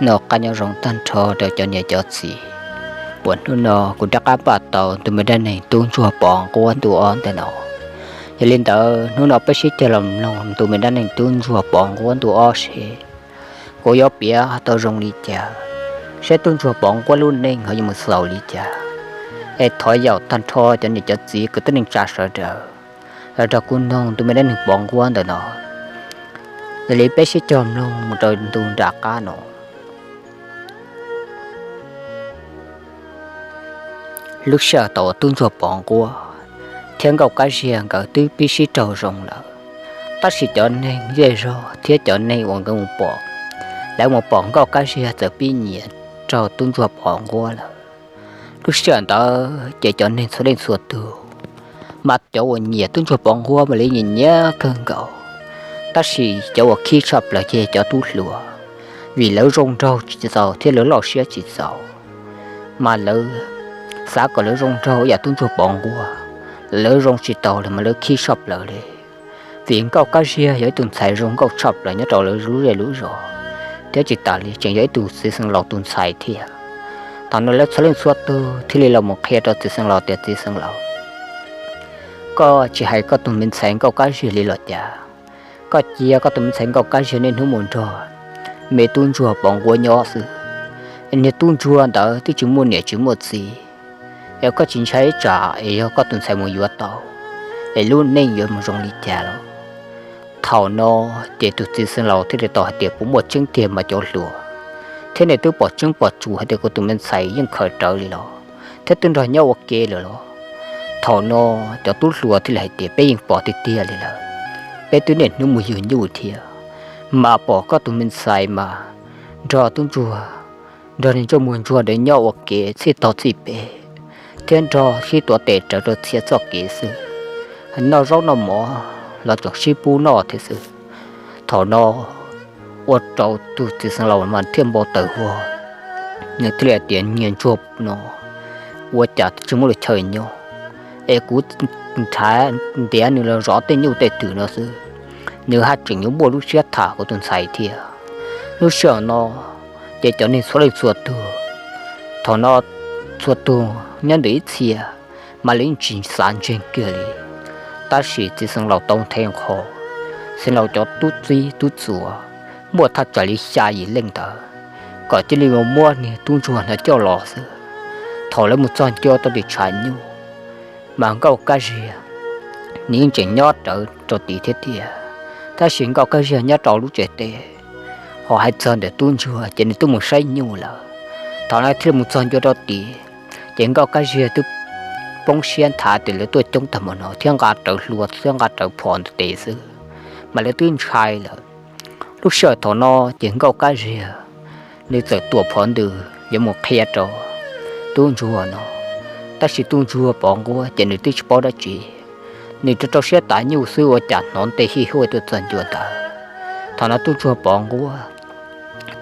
Noj qab nyob zoo tag nrho rau cov niam cov txiv. Puas hnub no kuv rov qab pom tau tus me dab neeg tub ntsuag Pov Nquab ntu ob ntawm no. Yog li ntawd hnub no peb sib cog los mloog tus me dab neeg tub ntsuag Pov Nquab ntu ob seb kuv yuav piav tau zoo li cas, seb tub ntsuag Pov Nquab lub neej ho yuav mus xaus li cas. Es thov yaum tag nrho cov niam cov txiv kwv tij neej tsa sawv daws los nrog kuv mloog tus me dab neeg Pov Nquab ntawm no. Yog li peb sib cog mloog mus rau ntu nram qab no. Lub sij hawm thaum uas tub ntsuag Pov Nquab thiab nkauj Kab Ziag nkawd twb pib sib raug zoo lawm, tab sis cov neeg zej zog thiab cov neeg uas nkawd mus pom, lawv mus pom nkauj Kab Ziag txawm pib nyiam raug tub ntsuag Pov Nquab lawm. Lub sij hawm ntawd ces cov neeg txhua leej txhua tug, mas cov uas nyiam tub ntsuag Pov Nquab mas lawv nyiam nyiam kawg nkaus, tab sis cov uas khib tshaj plaws ces cov tub hluas, vim lawv zoo nraug tsis txaus thiab lawv loj siab tsis txaus, mas lawv xav kom lawv zoo nraug ib yam tub ntsuag Pov Nquab, lawv zoo tsis taus li mas lawv khib tshaj plaws li. Vim nkauj Kab Ziag yog ib tug ntxhais zoo nkauj tshaj plaws nyob rau lawv lub zej lub zos, thiab tsis tas li tseem yog ib tug txiv xeev laus tus ntxhais thiab. Thaum no lawv txhua leej txhua tug thiaj li los mus qhia rau txiv xeev laus tias, Txiv xeev laus, koj tsis hais koj tus me ntxhais nkauj Kab Ziag li los cas? Koj cia koj tus me ntxhais nkauj Kab Ziag niaj hnub mus nrog me tub ntsuag Pov Nquab nyob xwb. Niag tub ntsuag ntawd twb tsis muaj niam tsis muaj txiv, es koj tsis ntshai tsam es yog koj tus ntxhais mus yuav tau, es lub neej yuav mus zoo li cas los? Thaum no ces tus txiv xeev laus thiaj li tau hais tias, Puas muaj tseeb tiag mas cov hluas, thiab nej twb pom tseeb pom tsum hais tias kuv tus me ntxhais yeej khaws rawv li los, thiab twb nrog nyob ua ke lawm los? Thaum no cov tub hluas thiaj li hais tias, Peb yeej pom tiag tiag li lawm, peb twb niaj hnub mus yug nyuj thiab, mas pom koj tus me ntxhais mas nrog tub ntsuag, nrog niag ntsej muag ntsuag ntawd nyob ua ke txhij tog txhij pem, thiab nrog sib tuav tes rawv rau txhia txoj kev xwb. Noj zaub noj mov los tseem sib pub noj thiab xwb. Thaum no ua rau tus txiv xeev laus mas thiaj npau taws huv, nws thiaj li hais tias, Niag ntsuag no ua cas tsis muaj lub chaw nyob, es kuv nrhav ntiav nws los zov tej nyuj tej twm no xwb, nws haj tseem yuav muaj lub siab tham kuv tus ntxhais thiab. Lub sij hawm no ces cov neeg txhua leej txhua tug, thaum no txhua tug nyob ntawm ib txhia, mas lawv yeej tsis xav ntseeg kiag li. Tab sis txiv xeev laus tau nthe nqho, xeev laus cov tub txib tub txuas muaj thaj tsam li xya yim leej ntawd, kom cia li mus muab niag tub ntsuag no coj los xwb. Thaum lawv mus txog ncua tau tim tshav nyuj, mas nkauj Kab Ziag nws yeej tseem nyob rawv rau tid thiab tiag, tab sis nkauj Kab Ziag nyob rau lub tsev teb, ho hais txog ntawm tub ntsuag ces nws twb mus saib nyuj lawm. Thaum no thiaj li mus txog ncua rau tid, ces nkauj Kab Ziag twb poob siab nthav tias lawv tuaj coob tag npaum no thiab nqa rawv hlua thiab nqa rawv phom ntawm tes xwb, mas lawv twb ntshai lawm. Lub sij hawm thaum no ces nkauj Kab Ziag nws txawm tuam phov ntws yuav mus qhia rau tub ntsuag no, tab sis tub ntsuag Pov Nquab ces nws twb tsis paub dab tsi, nws rau rau siab tav nyuj xwb ua cas hnov nte hij huaj tuaj txog ncua ntawd. Thaum no tub ntsuag Pov Nquab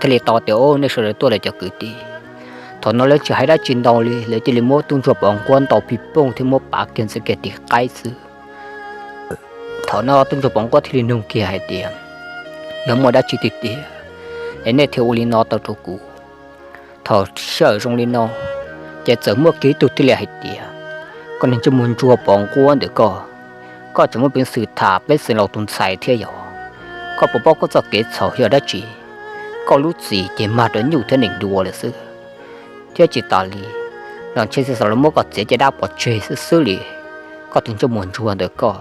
thiaj li tau tias, Au, nej sawv daws tuaj lawm cov kwv tij. Thaum no lawv tsis hais dab tsi ntau li, lawv cia li muab tub ntsuag Pov Nquab ntaus pig pooj thiab muab pav kiag ntxiv kiag tim qaib xwb. Thaum no tub ntsuag Pov Nquab thiaj li nug kiag hais tias, Yog muaj dab tsi tiag tiag es nej thiaj ua li no tau rau kuv? Thaum sij hawm zoo li no, ces txawm muaj kiag ib tug thiaj li hais tias, Koj niag ntsej muag ntsuag Pov Nquab ntawm koj, koj tseem muaj peev xwm tham peb xeev laus tus ntxhais thiab yog? Koj puas paub koj txoj kev txhaum yog dab tsi? Koj lub txim ces mag rau nyuj thiab nees dua lawm xwb. Thiab tsis tas li, los ntshe txiv xeev laus muab koj txiav caj dab pov tseg xwb xwb li. Koj tus ntsej muag ntsuag ntawm koj,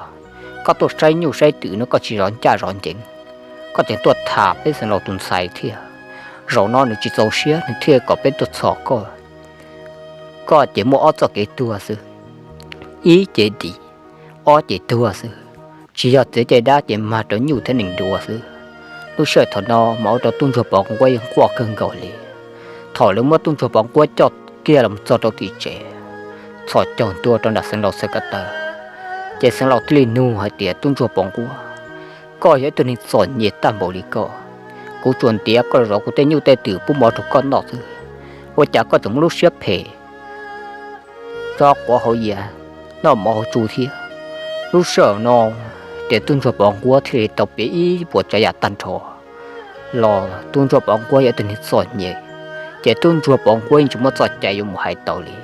koj tuaj saib nyuj saib twm no koj tsis zov ncaj zov ncees, koj tseem tuaj tham peb xeev laus tus ntxhais thiab. Zaum no nws tsis txaus siab nws thiaj kom peb tuaj txhom koj. Koj ces muaj ob txoj kev tuag xwb, ib ces dim, ob ces tuag xwb, tsis yog txiav caj dab ces mag rau nyuj thiab nees dua xwb. Lub sij hawm thaum no mas ua rau tub ntsuag Pov Nquab yeej quaj kawg nkaus li. Thaum lawv muab tub ntsuag Pov Nquab coj kiag los txog rau tim tsev, txhos caug ntua rau nram xeev laus Xav Kav Taw, ces xeev laus thiaj li nug hais tias, Tub ntsuag Pov Nquab, koj yog ib tug neeg txom nyem tag npaum li koj, kuv tsuas ntiav koj los zov kuv tej nyuj tej twm pub mov rau koj noj xwb, ua cas koj tseem muaj lub siab phem tso quav hauv yias noj mov hauv tsu thiab? Lub sij hawm no ces tub ntsuag Pov Nquab thiaj li tau piav ib puas tsav yam tag nrho los tub ntsuag Pov Nquab yog ib tug neeg txom nyem, ces tub ntsuag Pov Nquab yeej tsis muaj txoj cai yuav mus hais tau li.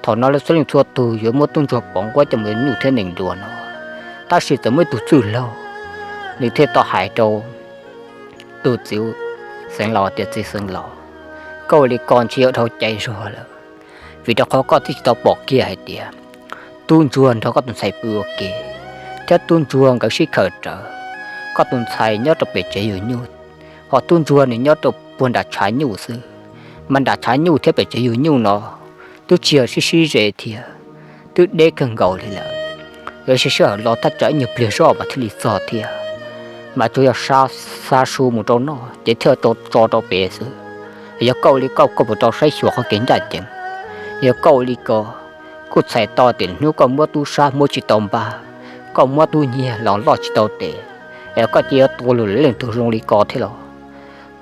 Thaum no lawv txhua leej txhua tus yuav muab tub ntsuag Pov Nquab coj mus nyuj thiab nees nluas no, tab sis txawm muaj ib tug txwj laug, nws thiaj tau hais rau tus txiv xeev laus tias, Txiv xeev laus, koj ua li ko ntshe yuav dhau cai zog lawm, vim rau qhov koj twb tsis tau pom kiag hais tias tub ntsuag nrog koj tus ntxhais pw ua ke, thiab tub ntsuag nkawd sib khawm rawv, koj tus ntxhais nyob rau pem tsev yug nyuj, ho tub ntsuag nws nyob rau puag nram tshav nyuj xwb. Mas nram tshav nyuj thiab pem tsev yug nyuj no twb tsis yog sib sib ze thiab, twb deb kawg nkaus li lawm. Yuav sij sij hawm los thaj tsam ib nyuag pliag zoj mas thiaj li txog thiab, mas tsuas yog xa su mus rau noj ces thiaj tso rau pem xwb. Yog koj ua li koj, koj puas tau saib xyuas qhov kev ncaj ncees? Yog koj ua li ko, kuj txhais tau tias hnub koj muab tub sab muab tsis tau npab, koj muab tub nyiag los loj tsis tau tes, es koj cia yuav tua luag lwm leej twg zoo li ko thiab los?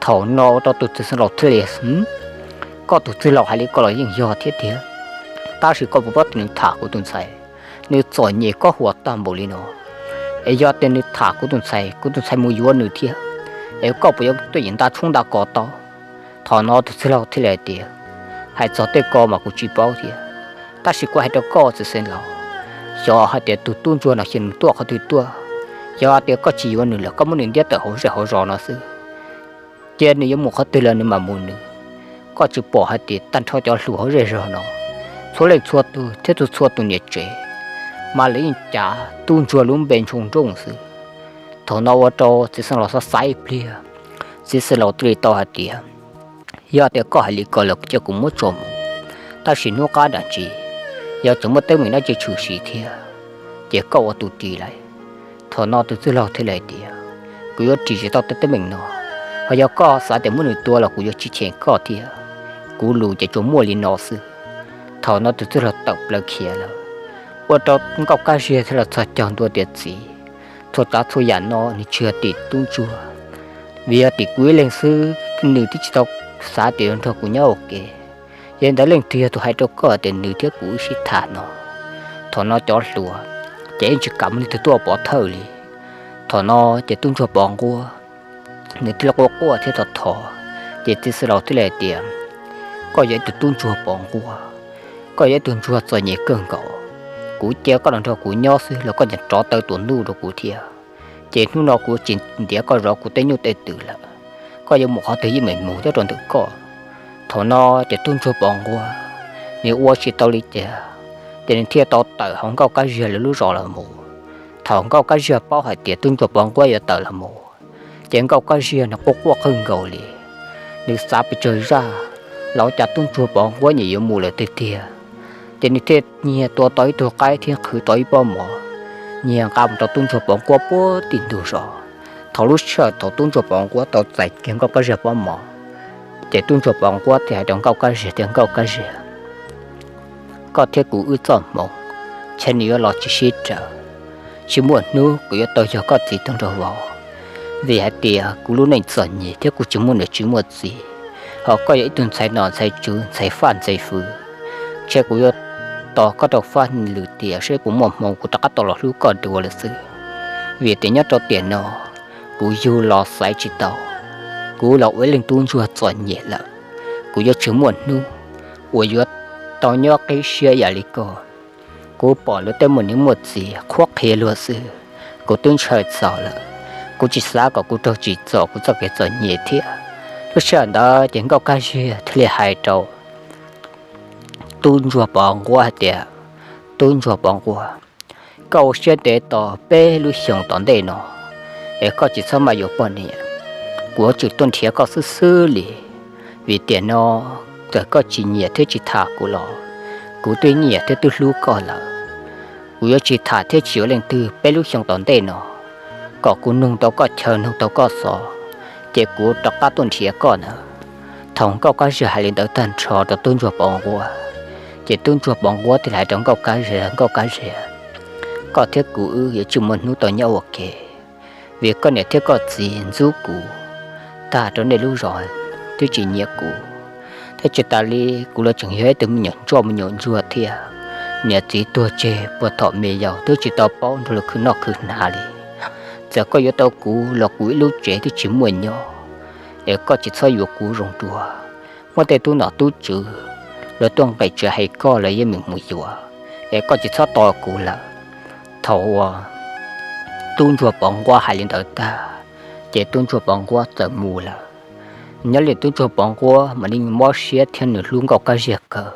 Thaum no ua rau tus txiv xeev laus thiaj li, Koj tus txwj laus hais li ko los yeej yog thiab tiag, tab sis koj puas paub tias nws tham kuv tus ntxhais, nws txom nyem kob huas tag npaum li no, es yog tias nws tham kuv tus ntxhais, kuv tus ntxhais mus yuav nws thiab, es koj puas yuav tuaj yeem nta tshoob nta kos tau? Thaum no tus txwj laug thiaj li hais tias, Hais txog tej ko mas kuv tsis paub thiab, tab sis kuv hais rau koj txiv xeev laus, xyov hais tias tus tub ntsuag no xyov nws tuaj qhov twg tuaj. Xyov hais tias koj tsis yuav nws lawm, koj muab nws ntiab tawm hauv zej hauv zos no xwb, cia nws yuav mus qhov twg los nws mam mus nws. Koj tsis pom hais tias tag nrho cov hluas hauv zej zog no, txhua leej txhua tus thiab txhua txhua tus niam tsev, mas lawv yeej cav tub ntsuag lub npe ntshoo nrooj xwb. Thaum no ua rau txiv xeev laus xav xav ib pliag, txiv xeev laus thiaj li tau hais tias, Yog tias koj hais li ko lawm ces kuv muab tso mus, tab sis hnub qab dam ntsis yog tseem muaj teeb meem dab tsi tshwm sim thiab, ces koj ua tus ris lawm. Thaum no tus txwj laug thiaj li hais tias, Kuv yuav ris tsis tau tej teeb meem no, ho yog koj xav tias muab nws tua los kuv yuav tsis cheem koj thiab. Kuv lus ces tsuas muaj li no xwb. Thaum no tus txwj laug tawm plaws khiav lawm, ua rau Nkauj Kab Ziag thiaj los txhos caug ntua tias, Txiv, txhua tsav txhua yam no nws tsis yog tim tub ntsuag, vim yog tim kuv ib leeg xwb, nws twb tsis tau xav tias yuav nrog kuv nyob ua ke. Yog li ntawd leej twg yog tus hais rau koj tias nws thiab kuv wb sib tham no? Thaum no cov hluas ces yeej tsis kam muaj leej twg tuaj pov thawj li. Thaum no ces tub ntsuag Pov Nquab nws thiaj li quaj quaj thiab thov thov, ces txiv xeev laus thiaj li hais tias, Koj yog ib tug tub ntsuag Pov Nquab, koj yog ib tug ntsuag txom nyem kawg nkaus. Kuv cia koj los nrog kuv nyob xwb los koj nyiam rov taw tuam ntuj rau kuv thiab, ces hnub no kuv tsis ntiav koj zov kuv tej nyuj tej twm lawm. Koj yuav mus qhov twg yeej meem mus nyob rau ntawm koj. Thaum no ces tub ntsuag Pov Nquab nws ua tsis tau li cas, ces nws thiaj tau tawm hauv Nkauj Kab Ziag lawv lub zos los mus. Thaum Nkauj Kab Ziag paub hais tias tub ntsuag Pov Nquab yuav tawm los mus, ces Nkauj Kab Ziag nws quaj quaj kawg nkaus li. Nws xav pes tsawg zaj los ua cas tub ntsuag Pov Nquab nyias yuav mus lawm tiag tiag, ces nws thiaj nyiag tua tau ib tug qaib thiab qhwv tau ib pob mov, nyiag nqa mus rau tub ntsuag Pov Nquab puag tim ntug zos. Thaum lub sij hawm thaum tub ntsuag Pov Nquab tau txais kiag Nkauj Kab Ziag pob mov, ces tub ntsuag Pov Nquab thiaj hais rau Nkauj Kab Ziag tias, Nkauj Kab Ziag, koj thiab kuv wb txoj hmoov ntshe nws yuav los tsis sib raws. Tsis muaj hnub kuv yuav tau yog koj txiv tub nraug vauv, vim hais tias kuv lub neej txom nyem thiab kuv tsis muaj niam tsis muaj txiv, ho koj yog ib tug ntxhais nom ntxhais tswv ntxhais faj ntxhais fwv. Ntshe kuv yuav tos koj rau faj lwm tiam seb puas muaj hmoo kuv rov qab tau los hlub koj dua lawm xwb. Vim tias nyob rau tiam no kuv yug los xaiv tsis tau, kuv los ua ib leej tub ntsuag txom nyem lawm. Kuv yuav tsis muaj hnub uas yuav tau nyob qib siab ib yam li koj. Kuv pom luag tej muaj niam muaj txiv qhuab qhia luag xwb, kuv twb ntshaw txaus lawm. Kuv tsis xav kom kuv raug tsim txom kuv txoj kev txom nyem thiab. Lub sij hawm ntawd ces Nkauj Kab Ziag thiaj li hais rau tub ntsuag Pov Nquab hais tias, Tub ntsuag Pov Nquab, koj ua siab ntev tos peb lub xyoos tom ntej no, es koj tsis txhob maj yuav poj niam. Kuv yuav tsum tuaj nrhiav koj xwb xwb li, vim tiam no txawm koj tsis nyiam thiab tsis tham kuv los kuv twb nyiam thiab twb hlub koj lawm. Kuv yuav tsis tham thiab tsis yuav leej twg peb lub xyoos tom ntej no, kom kuv nug tau koj chaw nug tau koj xov, ces kuv rov qab tuaj nrhiav koj na. Thaum Nkauj Kab Ziag hais li ntawd tag nrho rau tub ntsuag Pov Nquab, ces tub ntsuag Pov Nquab thiaj li hais rau Nkauj Kab Ziag, Nkauj Kab Ziag, koj thiab kuv wb yuav tsis muaj hnub tau nyob ua ke, vim koj niam thiab koj txiv ntxub kuv tag rau nej lub zos, twb tsis nyiam kuv. Thiab tsis tas li, kuv los tseem yog ib tug me nyuam ntsoj me nyuam ntsuag thiab, niam txiv tuag tseg puag thaum me yaus twb tsis tau paub nrog luag khwv noj khwv hnav li. Txawm koj yuav tau kuv los kuv ib lub tsev twb tsis muaj nyob, es koj tsis txhob yuav kuv zoo dua. Muaj tej tub nom tub tswv los tuaj nqis tsev hais koj los yeej meem mus yuav, es koj tsis txhob tos kuv lawm. Thaum uas tub ntsuag Pov Nquab hais li ntawd tag, ces tub ntsuag Pov Nquab txawm mus lawm. Nyob li tub ntsuag Pov Nquab mas nws mob siab thiab nws hlub Nkauj Kab Ziag kawg,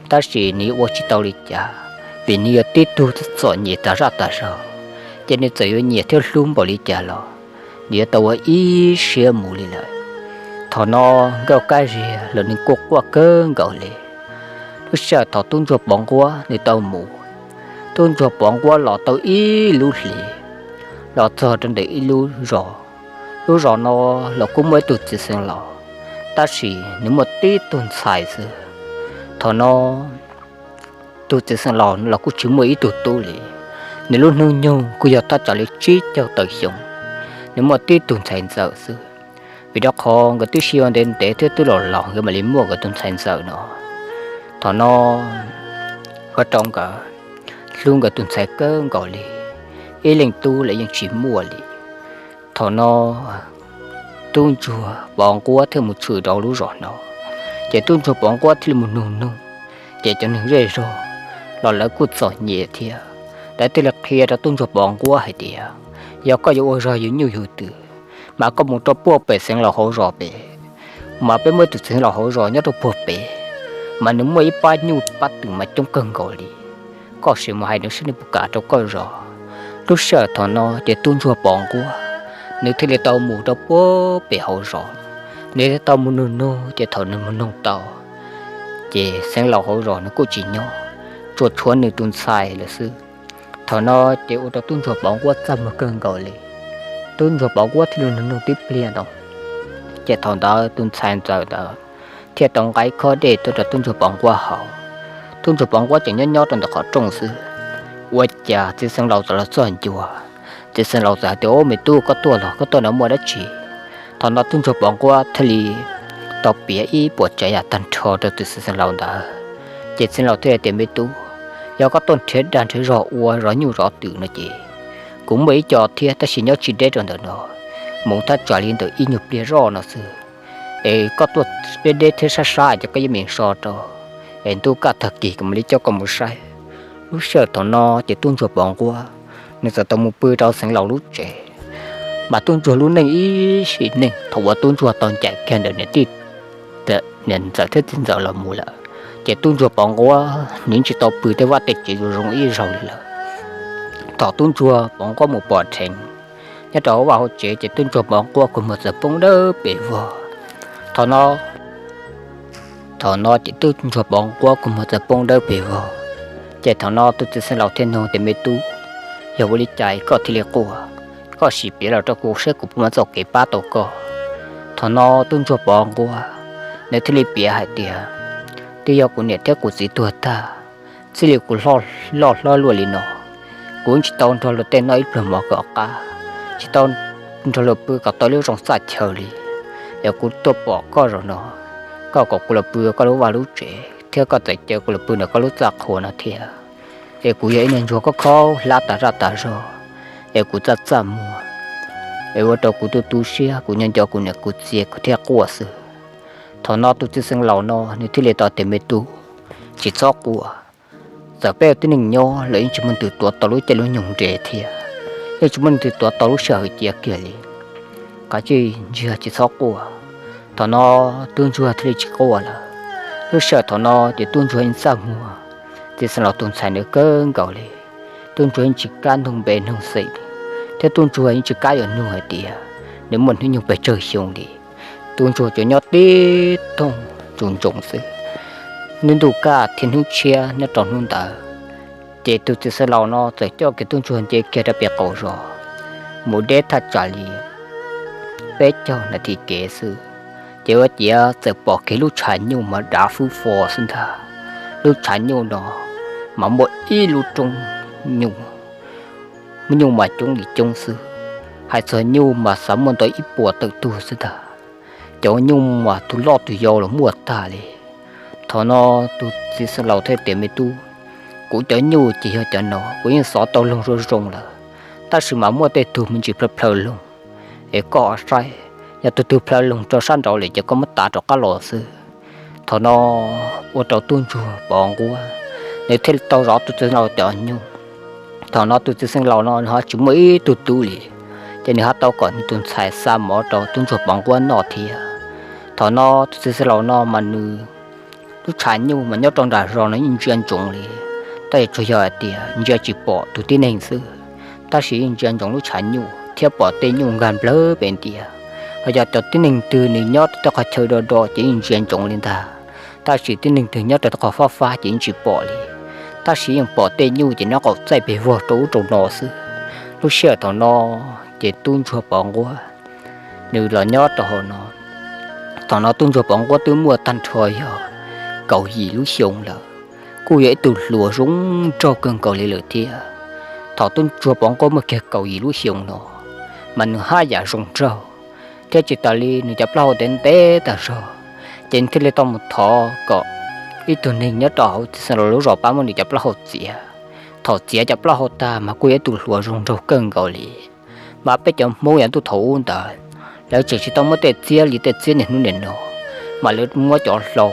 tab sis nws ua tsis tau li cas, vim nws yog tib tug txom nyem tas zaj tas zog, ces nws txawm yuav nyiam thiab hlub npaum li cas los nws yuav tau ua ib siab mus li lawm. Thaum no Nkauj Kab Ziag los nws kuj quaj kawg nkaus li. Lub sij hawm thaum tub ntsuag Pov Nquab nws tau mus, tub ntsuag Pov Nquab los tau ib lub hlis, los txog rau ntawm ib lub zos. Lub zos no los kuj muaj ib tug txiv xeev laus, tab sis nws muaj tib tug ntxhais xwb. Thaum no tus txiv xeev laus los kuj tsis muaj ib tug tub li, nws lub hnub nyoog kuj yog thaj tsam li tsib caug tawm xyoo, nws muaj tib tug ntxhais ntxawm xwb. Vim rau qhov nkawd twb sib yuav ntev ntev thiab twb los laus nkawd mam li muaj nkawd tus ntxhais ntxawm no. Thaum no ua rau nkawd hlub nkawd tus ntxhais kawg nkaus li, ib leej tub los yeej tsis muaj li. Thaum no tub ntsuag Pov Nquab thiaj mus tshwm rau lub zos no, ces tub ntsuag Pov Nquab thiaj li mus nug noog, ces cov neeg zej zog los lawv kuj txom nyem thiab, lawv thiaj li qhia rau tub ntsuag Pov Nquab hais tias, yog koj yuav ua zog yug nyuj yug twm, mas koj mus rau puag pem xeev laus hauv zos pem, mas peb muaj ib tug txiv xeev laus hauv zos nyob rau puag pem, mas nws muaj ib pab nyuj pab twm mas coob kawg nkaus li. Koj sim mus hais nws saib nws puas kam rau koj zov. Lub sij hawm thaum no ces tub ntsuag Pov Nquab nws thiaj li tau mus rau puag pem hauv zos, nws thiaj tau mus nug noog, ces thaum nws mus noog tau, ces xeev laus hauv zos nws kuj tsis nyob, tsuas tshuav nws tus ntxhais lawm xwb. Thaum no ces ua rau tub ntsuag Pov Nquab txaj muag kawg nkaus li. Tub ntsuag Pov Nquab thiaj li nug noog tib pliag no, ces thaum ntawd tus ntxhais ntxawm ntawd thiaj tau nqa ib khob dej tuaj rau tub ntsuag Pov Nquab haus. Tub ntsuag Pov Nquab tseem nyob nyob rau ntawm qhov rooj xwb, ua cas txiv xeev laus txawm los txog ncua. Txiv xeev laus txawm hais tias, ub, me tub, koj tuaj los koj tuaj no muaj dab tsi? Thaum no tub ntsuag Pov Nquab thiaj li tau piav ib puas tsav yam tag nrho rau tus txiv xeev laus ntawd. Ces txiv xeev laus thiaj hais tias, me tub, yog koj tuaj nrhiav dag nrhiav zog ua zov nyuj zov twm no ces kuv muaj ib co thiab, tab sis nyob tsis deb rau ntawm no, mus thaj tsam li ntawm ib nyuag pliag zoj no xwb, es koj tuaj deb deb thiab sab sab ces koj yeej meem so rau, es ntuj kaj tag kis kuv mam li coj koj mus saib. Lub sij hawm thaum no ces tub ntsuag Pov Nquab nws txawm tau mus pw rau xeev laus lub tsev. Mas tub ntsuag lub neej ib sim neej thaum uas tub ntsuag tau ncaim kiag ntawm niam tij, niam ntxawm thiab txiv ntxawm los mus lawm, ces tub ntsuag Pov Nquab nws tsis tau pw tej vaj tej tsev zoo zoo ib zaug li lawm. Thaum tub ntsuag Pov Nquab mus pom dheev nyob rau hauv vaj hauv tsev, ces tub ntsuag Pov Nquab kua muag txawm poob dawb pes vog. Thaum no, thaum no ces tub ntsuag Pov Nquab kua muag txawm poob dawb pes vog. Ces thaum no tus txiv xeev laus thiaj nug tias, me tub, yog ua li cas koj thiaj li quaj? Koj sim piav los rau kuv saib kuv puas muaj txoj kev pab tau koj. Thaum no tub ntsuag Pov Nquab nws thiaj li piav hais tias, twb yog kuv niam thiab kuv txiv tuag tag, txij li kuv loj hlob luaj li no, kuv tsis tau nrog luag tej noj ib pluag mov kom qab, tsis tau nrog luag pw kom tau lub zoo txaj chaw li. Es kuv tuaj pom koj zaum no, koj kom kuv los pw koj lub vaj lub tsev thiab koj txawm caw kuv los pw ntawm koj lub txaj qhua no thiab. Es kuv yog ib niag ntsuag khaub khaub hlab tas zaj tas zog, es kuv txaj txaj muag, es ua rau kuv tu tu siab, kuv nyob nco kuv niam kuv txiv kuv thiaj quaj xwb. Thaum no tus txiv xeev laus no nws thiaj li tau tias, me tub, tsis txhob quaj. Txawm peb ua tib neeg nyob los yeej tsis muaj leej twg tuav tau lub caij lub nyoog nres thiab, yeej tsis muaj leej twg tuav tau lub sij hawm cia kiag li. Kav tsij ntsiag tsis txhob quaj. Thaum no tub ntsuag thiaj li tsis quaj lawm. Lub sij hawm thaum no ces tub ntsuag yeej txaj muag txiv xeev laus tus ntxhais ntawd kawg nkaus li. Tub ntsuag yeej tsis kam nug npe nug xeem li, thiab tub ntsuag yeej tsis kam yuav nug hais tias nws muaj hnub nyoog pes tsawg xyoo li. Tub ntsuag tsuas nyob tib toog tsuas ntsoov xwb. Hnub ntuj kaj thiab hnub tshiab nyob rau hnub ntawd, ces tus txiv xeev laus no txawm coj kiag tub ntsuag nce kiag rau pem qaum zos, mus deb thaj tsam li peb caug nas this kev xwb, ces ua ciav txawm pom kiag lub tshav nyuj mas dav fwb fo xwb ntag. Lub tshav nyuj no mas muaj ib lub roob nyuj, muaj nyuj mas coob li coob xwb. Hais txog nyuj mas xav muaj ntau ib puas tawm tug xwb ntag. Cov nyuj mas tus loj tus yau los muaj tag li. Thaum no tus txiv xeev laus thiaj tias, me tub, kuv cov nyuj ces yog cov no, kuv yeej xov tau loog zoo zoo lawm, tab sis mas muaj tej tug me ntsis plhaw plhaw loog, es koj saib yog tus twg plhaw loog rau sab nraud lawm ces koj muab tav rov qab los xwb. Thaum no ua rau tub ntsuag Pov Nquab nws thiaj li tau zov tus txiv xeev laus cov nyuj. Thaum no tus txiv xeev laus no nws ho tsis muaj ib tug tub li, ces nws ho tau kom nws tus ntxhais xa mov rau tub ntsuag Pov Nquab noj thiab. Thaum no tus txiv xeev laus no mas nws lub tshav nyuj mas nyob rau nram zos no yeej ntsia ntsoov li, tab sis tsuas yog hais tias ntsia tsis pom tus tib neeg xwb, tab sis yeej ntsia ntsoov lub tshav nyuj thiab pom tej nyuj nkag nplawg pem ntias. Ho yog cov tib neeg twg nws nyob rau tej qhov chaw do do ces yeej ntsia ntsoov li ntag, tab sis tib neeg twg nyob rau tej qhov fab fab ces yeej tsis pom li, tab sis yeej pom tej nyuj ces nyob qaum txaij pes vog rau ub rau no xwb. Lub sij hawm thaum no ces tub ntsuag Pov Nquab nws los nyob rau hauv no. Thaum no tub ntsuag Pov Nquab twb muaj tag nrho yog kaum yim lub xyoo lawm, kuj yog ib tug hluas zoo nraug kawg nkaus li lawm thiab. Thaum tub ntsuag Pov Nquab muaj kiag kaum yim lub xyoo no mas nws haj yam zoo nraug thiab tsis tas li nws cov plaub hau ntev ntev tag zog, ces nws thiaj li tau mus thov kom ib tug neeg nyob rau hauv txiv xeev laus lub zos pab muab nws cov plaub hau txiav. Thaum txiav cov plaub hau tag mas kuj yog ib tug hluas zoo nraug kawg nkaus li. Mas peb cov Hmoob yav ntuj thaum ub ntawd lawv tseem tsis tau muab tej txiab li tej txiab niaj hnub nim no, mas lawv muab cov hlau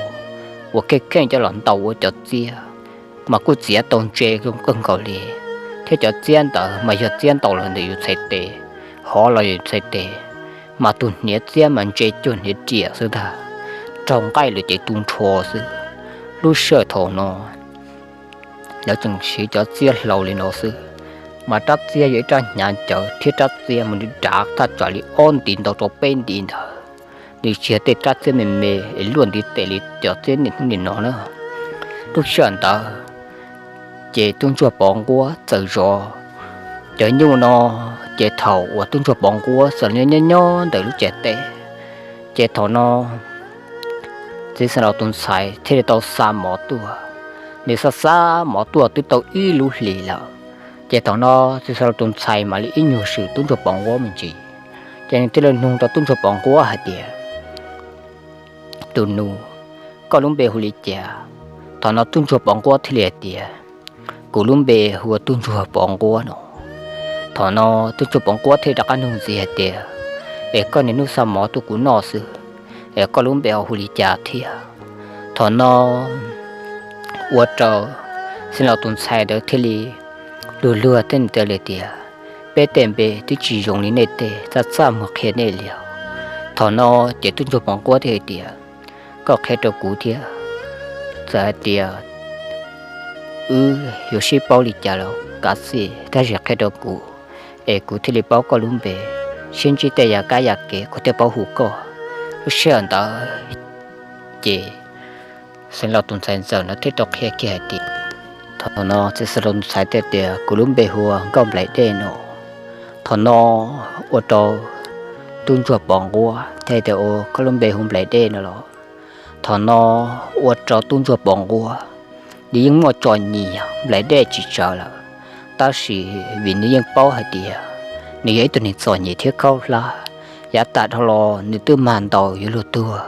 uas kheej kheej coj los ntaus ua cov txiab, mas kuj txiav tau ntse zoo kawg nkaus li. Thiab cov txiab ntawd mas yog txiab ntaus los ntawm yus txhais tes, hov los yus txhais tes, mas tus hniav txiab mas ntse cuag hniav riam xwb ntag, raug nqaij lawm ces tu nrho xwb. Lub sij hawm thaum no lawv tseem siv cov txiab hlau li no xwb, mas rab txiab yog ib rab hnyav ncawv thiab rab txiab mas nws dav thaj tsam li ob ntiv ntau rau peb ntiv ntawd, nws tsis yog tej rab txiab me me es luaj ntiv tes li cov txiab niaj hnub nim no na. Lub sij hawm ntawd ces tub ntsuag Pov Nquab txawm zov cov nyuj no, ces thaum uas tub ntsuag Pov Nquab txawm nyob nyob ntawm lub tsev teb, ces thaum no txiv xeev laus tus ntxhais thiaj li tau xa mov tuaj. Nws xa xa mov tuaj twb tau ib lub hlis lawm, ces thaum no txiv xeev laus tus ntxhais mam li ib nyuag swm tub ntsuag Pov Nquab me ntsis, ces nws thiaj li nug rau tub ntsuag Pov Nquab hais tias, tus nus, koj lub npe hu li cas? Thaum no tub ntsuag Pov Nquab thiaj li hais tias, kuv lub npe hu ua tub ntsuag Pov Nquab no. Thaum no tub ntsuag Pov Nquab thiaj rov qab nug ntxiv hais tias, es koj niaj hnub xa mov tuaj kuv noj xwb, es koj lub npe ho hu li cas thiab? Thaum no ua rau xeev laus tus ntxhais ntawd thiaj li luag luag thiab nws thiaj li tias, peb tej npe twb tsis zoo li nej tej, txaj txaj muag qhia nej li os. Thaum no ces tub ntsuag Pov Nquab thiaj hais tias, koj qhia rau kuv thiab, txawm hais tias wb yuav sib paub li cas los kav xij, tab sis qhia rau kuv es kuv thiaj li paub koj lub npe, sib ntsib tej yam kab yam kev kuv thiaj paub hu koj. Lub sij hawm ntawd ces xeev laus tus ntxhais ntxawm no thiaj tau qhia kiag hais tias, thaum no txiv xeev laus tus ntxhais thiaj tias, kuv lub npe hu ua Nkauj Nplaim Dej no. Thaum no ua rau tub ntsuag Pov Nquab thiaj tias, ua koj lub npe hu Nplaim Dej no los? Thaum no ua rau tub ntsuag Pov Nquab nws yeej muaj txom nyem Nplaim Dej tsis tsawg lawm, tab sis vim nws yeej paub hais tias nws yog ib tug neeg txom nyem thiab khaub hlab, yav tas dhau los nws twb mag ntaus yuav luag tuag,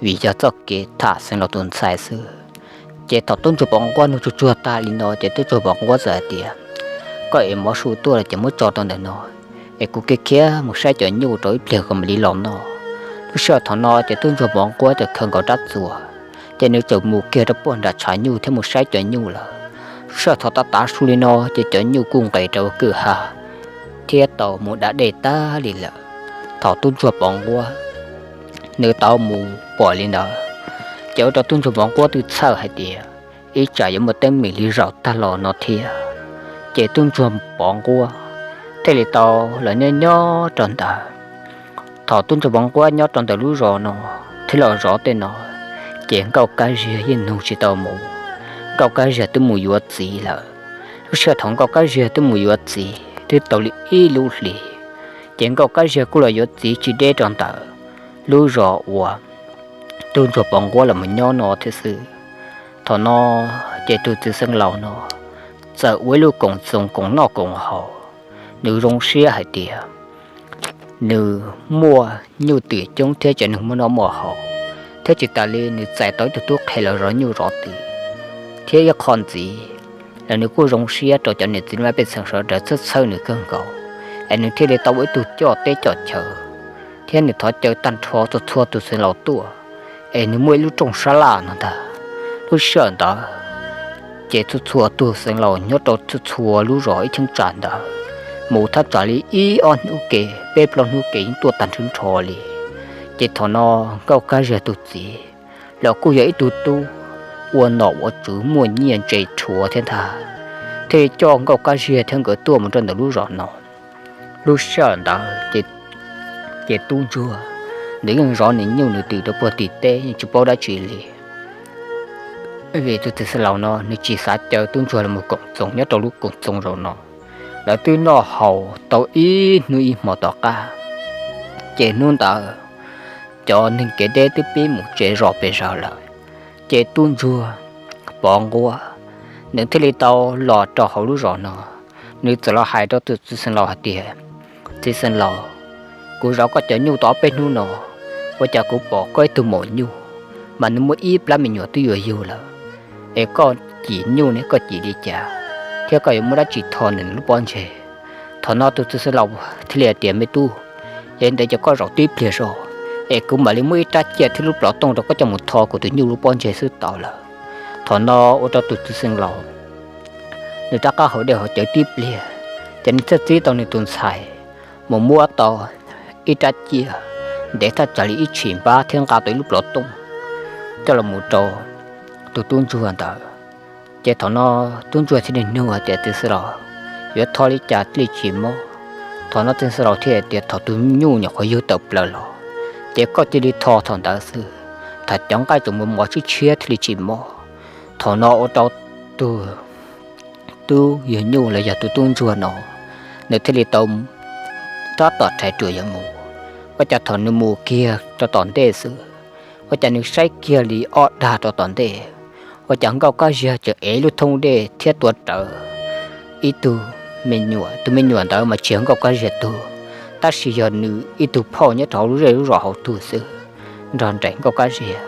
vim yog txoj kev tham xeev laus tus ntxhais xwb. Ces thaum tub ntsuag Pov Nquab nug tsuag tsuag tag li no ces tub ntsuag Pov Nquab txawm hais tias, koj ev mov su tuaj lawm ces muab tso rau ntawm no, es kuv khiav khiav mus saib cov nyuj rau ib pliag kuv mam li los noj. Lub sij hawm thaum no ces tub ntsuag Pov Nquab txawm khaws nkaus rab txuas, ces nws txawm mus kiag rau puag nram tshav nyuj thiab mus saib cov nyuj lawm. Lub sij hawm thaum tav tav su li no ces cov nyuj kuj nqes rau kwj ha thiab tau mus da dej tag li lawm. Thaum tub ntsuag Pov Nquab nws tau mus pom li ntawd, ces ua rau tub ntsuag Pov Nquab twb txhawj hais tias, ib tsam yuav muaj teeb meem li zaum tag los no thiab. Ces tub ntsuag Pov Nquab thiaj li tau los nyob nyob rau ntawd. Thaum tub ntsuag Pov Nquab nyob rau ntawm lub zos no thiab los zov tej no, ces Nkauj Kab Ziag yeej nug tsis tau mus. Nkauj Kab Ziag twb mus yuav txiv lawm. Lub sij hawm thaum Nkauj Kab Ziag twb mus yuav txiv twb tau li ib lub hlis, ces Nkauj Kab Ziag kuj los yuav txiv tsis deb rau ntawm lub zos uas tub ntsuag Pov Nquab los mus nyob no thiab xwb. Thaum no ces tus txiv xeev laus no txawm ua ib lub koom txoos koom noj koom haus, nws zoo siab hais tias nws muaj nyuj twm coob thiab cov neeg muaj noj muaj haus, thiab tsis tas li nws txais tau ib tug tub qhe los zov nyuj zov twm, thiab ib qho ntxiv los nws kuj zoo siab rau cov niam txiv laj mej pej xeem sawv daws txhawb txhawb nws kawg nkaus, es nws thiaj li tau ua ib tug coj teb coj chaw thiab nws thov caw tag nrho txhua txhua tus xeev laus tuaj, es nws muaj ib lub rooj sab laj no ntag. Lub sij hawm ntawd ces txhua txhua tus xeev laus nyob rau txhua txhua lub zos ib cheeb tsam ntawd mus thaj tsam li ib ob hnub kev, peb plaub hnub kev yeej tuaj tag nrho nrho li. Ces thaum no Nkauj Kab Ziag tus txiv los kuj yog ib tug tub ua nom ua tswv muaj nyiaj ntse rhuav thiab ntag, thiaj coj Nkauj Kab Ziag thiab nkawd tuaj mus rau ntawm lub zos no. Lub sij hawm ntawd ces tub ntsuag nws yeej zov nws nyuj nws twm rau puag tim teb yeej tsis paub dab tsi li. Vim tus txiv xeev laus no nws tsis xav caw tub ntsuag los mus koom txoos nyob rau lub koom txoos zaum no. Lawv twb noj haus tau ib hnub ib hmo tom qab, ces hnub ntawd cov neeg kev deb twb pib mus tsev zos pes zaws lawm. Ces tub ntsuag Pov Nquab nws thiaj li tau los rau hauv lub zos no, nws txawm los hais rau tus txiv xeev laus hais tias, Txiv xeev laus, kuv zov koj cov nyuj tau ob peb hnub no, ua cas kuv pom koj ib tug maum nyuj mas nws muaj ib plab me nyuam twb yuav yug lawm, es koj cim nyuj ne koj cim li cas, thiab koj yuav muab dab tsi tho nws lub pob ntseg? Thaum no tus txiv xeev laus thiaj li hais tias, Me tub, yog li ntawd ces koj zaum tib pliag zog, es kuv mam li muab ib rab ciaj thiab lub plov tooj rau koj coj mus tho kuv tus nyuj lub pob ntseg xwb tau lawm. Thaum no ua rau tus txiv xeev laus nws rov qab haus dej haus cawv tib pliag, ces nws thiaj txib tau nws tus ntxhais mus muab tau ib rab ciaj ntev thaj tsam li ib tshim npab thiab nqa tau ib lub plov tooj coj los mus rau tus tub ntsuag ntawd. Ces thaum no tub ntsuag thiaj li nug hais tias, Txiv xeev laus, yuav tho li cas thiaj li tsis mob? Thaum no txiv xeev laus thiaj hais tias, Thaum tus nyuj nyuam qhuav yug tawm plaws los, ces koj cia li tho thaum ntawd xwb, tham cov nqaij tsuas mus mos tshiab tshiab thiaj li tsis mob. Thaum no ua rau tus tub yug nyuj los yog tus tub ntsuag no nws thiaj li tau tab tom rhais ruam yuav mus, ua cas thaum nws mus kiag rau tom ntej xwb, ua cas nws saib kiag li ob dag rau tom ntej, ua cas Nkauj Kab Ziag tseem ev lub thoob dej thiab tuav rawv ib tug me nyuam. Tus me nyuam ntawd mas tsis yog Nkauj Kab Ziag tug, tab sis yog nws ib tug phauj nyob rau hauv lub zej lub zos hauv tug xwb, nrog nraim Nkauj Kab Ziag.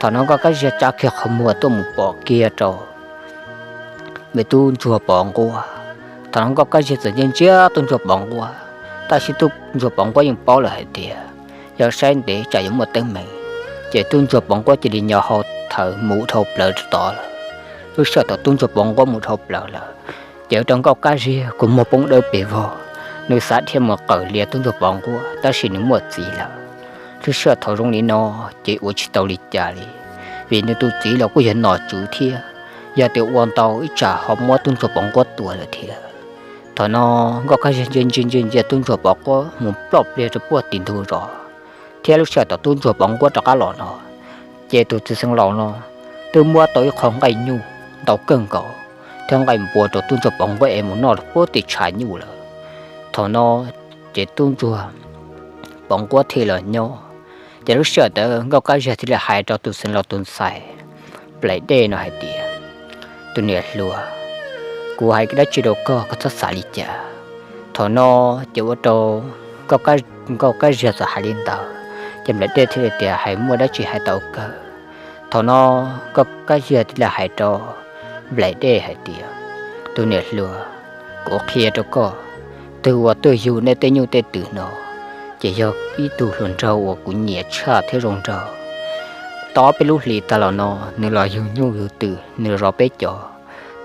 Thaum no Nkauj Kab Ziag tsa kiag qhov muag tuaj mus pom kiag rau me tub ntsuag Pov Nquab. Thaum no Nkauj Kab Ziag txawm ntsia ntsia tub ntsuag Pov Nquab, tab sis tub ntsuag Pov Nquab yeej paub lawm hais tias yog saib ntev tsam yuav muaj teeb meem, ces tub ntsuag Pov Nquab cia li nyo hau thawm mus dhau plaws rau tod lawm. Lub sij hawm thaum tub ntsuag Pov Nquab mus dhau plaws lawm, ces ua rau Nkauj Kab Ziag kua muag poob dawb pes vog, nws xav dhia mus qawm lias tub ntsuag Pov Nquab tab sis nws muaj txiv lawm. Lub sij hawm thaum zoo li no ces ua tsis tau li cas li, vim nws tus txiv los kuj yog nom tswv thiab, yog tias ua ntau ib tsam ho muab tub ntsuag Pov Nquab tua lawm thiab. Thaum no Nkauj Kab Ziag ntsia ntsia ntsia ntsia tub ntsuag Pov Nquab mus ploj pliag rau puag tim ntug zos, thiab lub sij hawm thaum tub ntsuag Pov Nquab rov qab los no, ces tus txiv xeev laus no twb muab tau ib qho nqaij nyuj ntau kawg nkaus thiab nqaij npua rau tub ntsuag Pov Nquab es mus noj puag tim tshav nyuj lawm. Thaum no ces tub ntsuag Pov Nquab thiaj los nyob. Ces lub sij hawm ntawd Nkauj Kab Ziag thiaj li hais rau tus xeev laus tus ntxhais Nplaim Dej no hais tias, Tus niam hluas, kuv hais dab tsi rau koj, koj txhob xav li cas. Thaum no ces ua rau Nkauj Kab Ziag txawm hais li ntawd, ces Nplaim Dej thiaj li tias, Hais muaj dab tsi hais tau kawg. Thaum no Nkauj Kab Ziag thiaj li hais rau Nplaim Dej hais tias, Tus niam hluas, kuv qhia rau koj, tus uas tuaj yug nej tej nyuj tej twm no ces yog ib tug hluas nraug uas kuv nyiam tshaj thiab zoo nraug. Tau ob peb lub hlis tas los no nws los yug nyuj yug twm nws zov peb cov,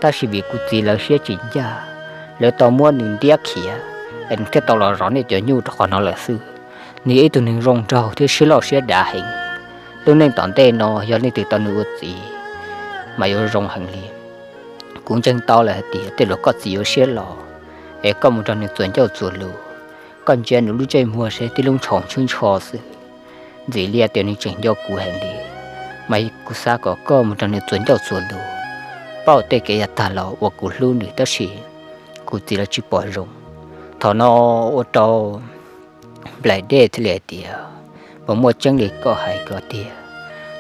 tab sis vim kuv txiv lawv siab tsis ncaj, lawv tau muab nws ntiab khiav, es nws thiaj tau los zov nej cov nyuj rau qhov no lawm xwb. Nws yog ib tug neeg zoo nraug thiab siab loj siab dav heev. Lub neej tom ntej no yog leej twg tau nws ua txiv mas yuav zoo heev li. Kuv ntseeg tau lawm hais tias tej zaum koj txiv yuav siab los, es koj mus nrog nws txuas ncauj txuas lus, koj ntsia nws lub ntsej muag seb tib lub ntshaus ntshub ntsho xwb, ntxim li tias nws tseem nco kuv heev li. Mas kuv xav kom koj mus nrog nws txuas ncauj txuas lus, pauj tej kev yav tag los uas kuv hlub nws tab sis kuv txiv lawv tsis pom zoo. Thaum no ua rau Nplaim Dej thiaj li hais tias, Puas muaj tseeb li koj hais ko tiag?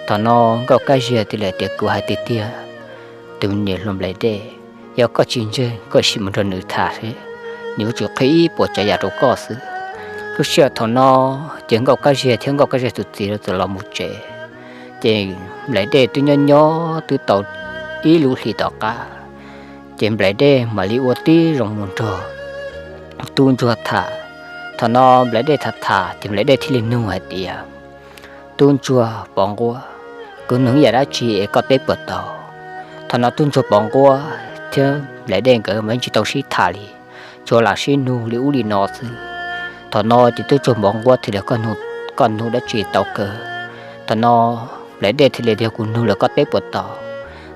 Thaum no Nkauj Kab Ziag thiaj li hais tias, Kuv hais tiag tiag, tus niam hluas Nplaim Dej, yog koj tsis ntseeg koj sim mus nrog nws tham seb, nws yuav tsum qhia ib puas tsav yam rau koj xwb. Lub sij hawm thaum no ces Nkauj Kab Ziag thiab Nkauj Kab Ziag tus txiv lawv txawm los mus tsev. Ces Nplaim Dej twb nyob nyob twb tau ib lub hlis tom qab, ces Nplaim Dej mam li ua tib zoo mus nrog tub ntsuag tham, Thaum no Nplaim Dej tham tham ces Nplaim Dej thiaj li nug hais tias, Tub ntsuag Pov Nquab, kuv nug yam dab tsi es koj teb puas tau? Thaum no tub ntsuag Pov Nquab thiab Nplaim Dej nkawd mas tsis tau sib tham li, tsuas lam sib nug li ub li no xwb. Thaum no ces tub ntsuag Pov Nquab thiaj li, Koj nug dab tsi tau kawg? Thaum no Nplaim Dej thiaj li tias, Kuv nug lawm, koj teb puas tau?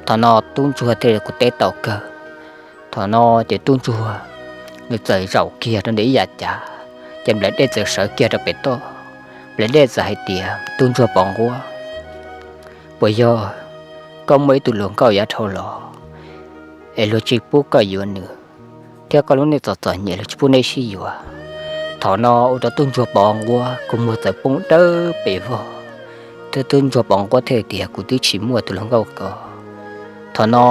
Thaum no tub ntsuag thiaj li, Kuv teb tau kawg. Thaum no ces tub ntsuag nws txawm zaum kiag rau ntawm ib yav cav, ces Nplaim Dej txawm sawv kiag rau pem toj. Nplaim Dej txawm hais tias, Tub ntsuag Pov Nquab, puas yog koj muaj ib tug hluas nkauj yav dhau los es luag tsis pub koj yuav nws, thiab koj lub neej txom txom nyem luag tsis pub neb sib yuav? Thaum no ua rau tub ntsuag Pov Nquab kua muag txawm poob dawb pes vog, thiab tub ntsuag Pov Nquab thiaj tias, Kuv twb tsis muaj tus hluas nkauj ko. Thaum no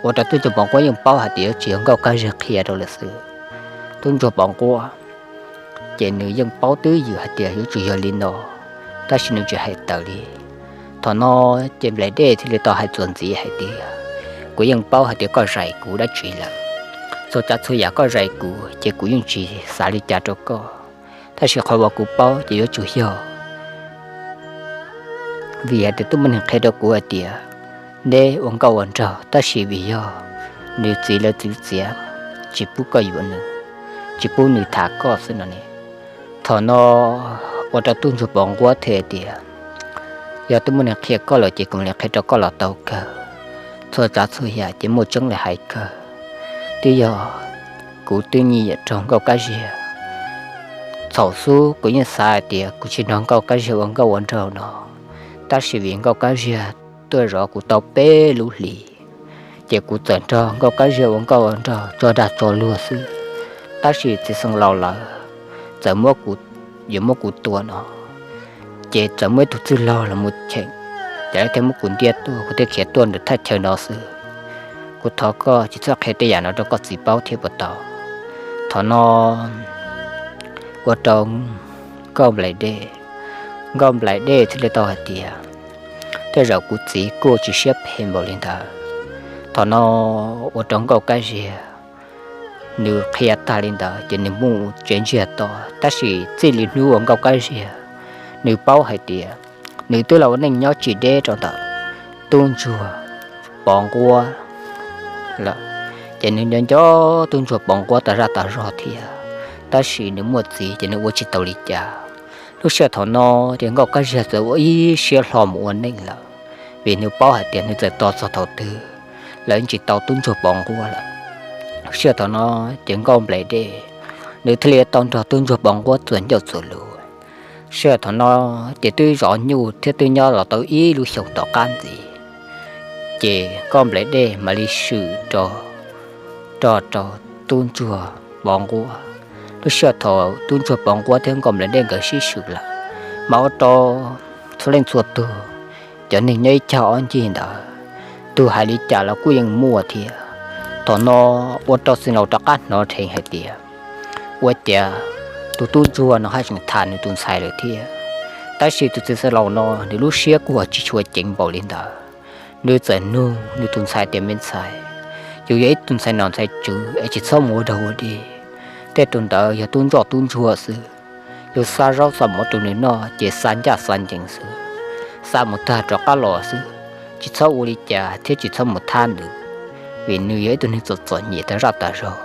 ua rau tub ntsuag Pov Nquab yeej paub hais tias yuav tsis yog Nkauj Kab Ziag qhia rau lawm xwb. Tub ntsuag Pov Nquab ces nws yeej paub twb ywm hais tias yuav tsum yog li no, tab sis nws tsis hais tawm li. Thaum no ces Nplaim Dej thiaj li tau hais txuas ntxiv hais tias, Kuv yeej paub hais tias koj zais kuv dab tsi lawm. Txhua tsav txhua yam koj zais kuv ces kuv yeej tsis xav li cas rau koj, tab sis qhov uas kuv paub ces yuav tsum yog vim hais tias twb muaj neeg qhia rau kuv hais tias neb ua nkauj ua nraug, tab sis vim yog nws txiv lawv txwv txiav tsis pub koj yuav nws, tsis pub nws tham koj xwb no ne. Thaum no ua rau tub ntsuag Pov Nquab thiaj tias, Yog twb muaj neeg qhia koj lawm ces kuv mam li qhia rau koj los tau kawg. Txhua tsav txhua yam ces muaj tseeb li hais kawg. Twb yog kuv twb nyiam raug Nkauj Kab Ziag, thaum xub kuv yeej xav hais tias kuv tsis nrog Nkauj Kab Ziag ua nkauj ua nraug no, tab sis vim Nkauj Kab Ziag tuaj zov kuv tau peb lub hlis, ces kuv txawm nrog Nkauj Kab Ziag ua nkauj ua nraug tso dag tso luag xwb. Tab sis txiv xeev laus lawv txawm yuav muab kuv tua no, ces txawm muaj ib tug txwj laug los mus cheem, ces lawv thiaj muab kuv ntiab tuaj, kuv thiaj khiav tuaj ntawm thaj chaw no xwb. Kuv thov koj tsis txhob qhia tej yam no rau koj txiv paub thiab puas tau? Thaum no ua rau Nkauj Nplaim Dej, Nkauj Nplaim Dej thiaj li tau hais tias, Tej zaum kuv txiv kuj tsis siab phem npaum li ntawd. Thaum no ua rau Nkauj Kab Ziag nws qhia tag li ntawd ces nws mus tsev ntsiag to, tab sis txij li hnub uas Nkauj Kab Ziag nws paub hais tias nws twb los ua neej nyob tsis deb rau ntawm tub ntsuag Pov Nquab lawm, ces nws nco nco tub ntsuag Pov Nquab tas zaj tas zog thiab, tab sis nws muaj txiv ces nws ua tsis tau li cas. Lub sij hawm thaum no ces Nkauj Kab Ziag txawm ua ib siab hlo mus ua neej lawm, vim nws paub hais tias nws txawm tos txog thaum twg lawv tsis tau tub ntsuag Pov Nquab lawm. Lub sij hawm thaum no ces Nkauj Nplaim Dej nws thiaj li tau nrog tub ntsuag Pov Nquab txuas ncauj txuas lus. Sij hawm thaum no ces twb zov nyuj thiab twb nyob los tau ib lub xyoos tom qab ntxiv, ces Nkauj Nplaim Dej mam li swm rog rog rau tub ntsuag Pov Nquab. Lub sij hawm thaum tub ntsuag Pov Nquab thiab Nkauj Nplaim Dej nkawd sib swm lawm, mas ua rau txhua leej txhua tug cov neeg nyob ib cag ob ncig ntawd, tus hais li cas los kuj yeej muaj thiab. Thaum no ua rau xeev laus rov qab hnov dheev hais tias ua cas tus tub ntsuag no haj tseem tham nws tus ntxhais lawm thiab. Tab sis tus txiv xeev laus no nws lub siab kuj tsis tshua ceev npaum li ntawd, nws txawm nug nws tus ntxhais tias, Me ntxhais, yus yog ib tug ntxhais nom ntxhais tswv es tsis txhob mus ua dog ua dig. Tej tus ntawd yog tub ntsoj tub ntsuag xwb, yus xa zaub xa mov rau nws noj ces xa ncaj xa ncees xwb, xa mus tag rov qab los xwb, tsis txhob ua li cas thiab tsis txhob mus thab nws, vim nws yog ib tug neeg txom txom nyem tas zaj tas zog.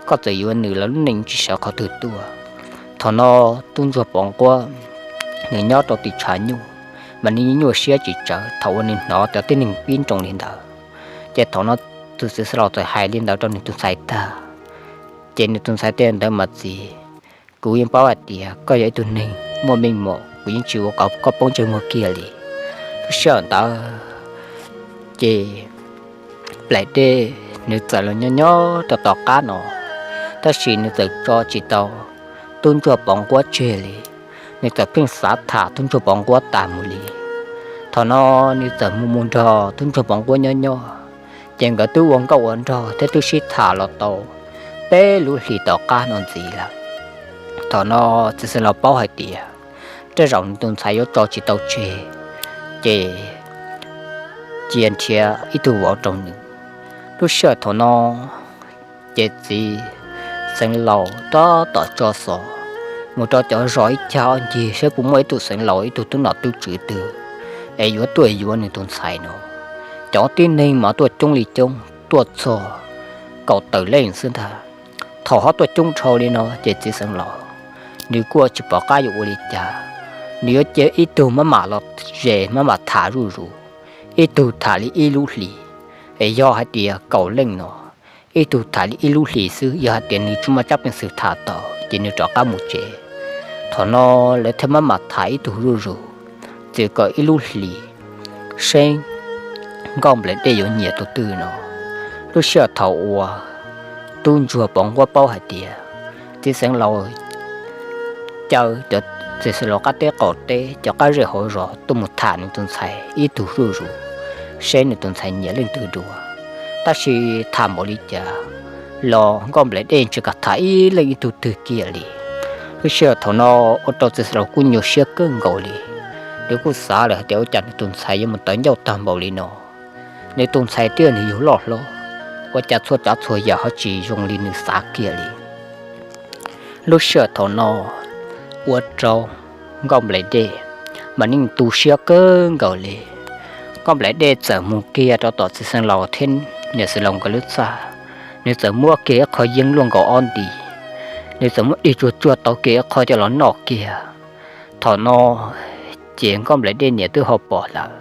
Koj txawm yuav nws los lub neej tsis sawv qhov twg tuaj. Thaum no tub ntsuag Pov Nquab nws nyob rau tim tshav nyuj, mas nws nyuaj siab tsis tsawg thaum uas nws hnov cov tib neeg pib nroo li ntawd. Ces thaum no tus txiv xeev laus txawm hais li ntawd rau nws tus ntxhais tag, ces nws tus ntxhais thiaj ntawd, Mas txiv, kuv yeej paub hais tias koj yog ib tug neeg muaj meej mom, kuv yeej tsis ua kom koj poob ntsej muag kiag li. Lub sij hawm ntawd ces Nplaim Dej nws txawm los nyob nyob rau tom qab no, tab sis nws txawm tso tsis tau tub ntsuag Pov Nquab tseg li. Nws txawm pheej xav tham tub ntsuag Pov Nquab tas mus li. Thaum no nws txawm mus mus nrog tub ntsuag Pov Nquab nyob nyob, ces nkawd twb ua nkauj ua nraug thiab twb sib tham los tau peb lub hlis tom qab no ntxiv lawm. Thaum no txiv xeev laus paub hais tias tej zaum nws tus ntxhais yuav tso tsis tau tseg, ces cia nrhiav ib tug vauv rau nws. Lub sij hawm thaum no ces txiv xeev laus tab tom tso xov mus rau cov zos ib cag ob ncig saib puas muaj ib tug xeev laus ib tug tub nom tub tswv twg es yuav tuaj yuav nws tus ntxhais no. Cov tib neeg mas tuaj coob li coob, tuaj txog kaum tawm leej xwb ntag. Thaum ho tuaj coob dhau li no ces txiv xeev laus nws kuj tsis pom qab yuav ua li cas, nws yuav cia ib tug maj mam los zes maj mam tham zuj zus, ib tug tham li ib lub hlis. Es yog hais tias kaum leej no, ib tug tham li ib lub hlis xwb, yog hais tias nws tsis muaj tsab peev xwm tham tau ces nws rov qab mus tsev. Thaum no lawv thiaj maj mam tham ib tug zuj zus, txij kaum ib lub hlis, seb Nkauj Nplaim Dej yuav nyiam tus twg no. Lub sij hawm thaum uas tub ntsuag Pov Nquab paub hais tias txiv xeev laus caw cov txiv xeev laus qab teb qaum teb cov qab zej hauv zos tuaj mus tham nws tus ntxhais ib tug zuj zus, seb nws tus ntxhais nyiam leej twg dua. Tab sis tham npaum li cas los Nkauj Nplaim Dej tsis kam tham ib leej ib tug twg kiag li. Lub sij hawm thaum no ua rau txiv xeev laus kuj nyuaj siab kawg nkaus li. Nws kuj xav lawm hais tias ua cas nws tus ntxhais yuav mus tawv ncauj tag npaum li no. Nws tus ntxhais twb yog nws yug loj hlob, ua cas txhua tsav txhua yam ho tsis zoo li nws xav kiag li. Lub sij hawm thaum no ua rau Nkauj Nplaim Dej mas yeej tu siab kawg nkaus li. Nkauj Nplaim Dej txawm mus kiag rau tom txiv xeev laus thiab niam xeev laus nkawd lub txaj, nws txawm muab kiag ib qho yeeb luaj nkaus ob nti, nws txawm muab dig tsuag tsuag tau kiag ib qho coj los noj kiag. Thaum no ces Nkauj Nplaim Dej niam twb ho pom lawm,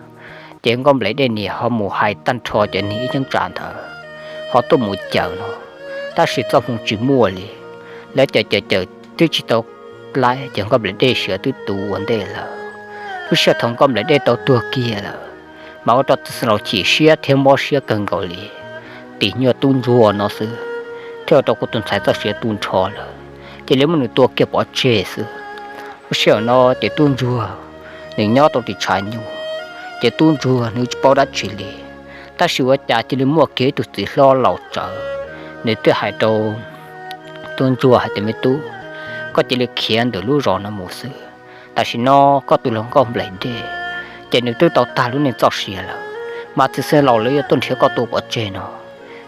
ces Nkauj Nplaim Dej niam ho mus hais tag nrho cov neeg ib cheeb tsam ntawd ho tuaj mus cawm no, tab sis txoj hmoo tsis muaj li. Lawv cawm cawm cawm twb tsis tau laib ces Nkauj Nplaim Dej siav twb tu ua ntej lawm. Lub sij hawm thaum Nkauj Nplaim Dej tau tuag kiag lawm, mas ua rau txiv xeev laus chim siab thiab mob siab kawg nkaus li. Tim nyuaj tub ntsuag no xwb thiaj ua rau kuv tus ntxhais txoj sia tu nrho lawm, cia li muab nws tua kiag pov tseg xwb. Lub sij hawm no ces tub ntsuag nws nyob rau tim tshav nyuj, ces tub ntsuag nws tsis paub dab tsi li. Tab sis ua cas cia li muaj kiag ib tug txiv hlob laus tsawv, nws twb hais rau tub ntsuag hais tias me tub, koj cia li khiav ntawm lub zos no mus xwb. Tam sim no koj tus hluas nkauj Nplaim Dej ces nws twb tau tag lub neej txoj sia lawm, mas txiv xeev laus lawv yuav tuaj nrhiav koj tua pov tseg no.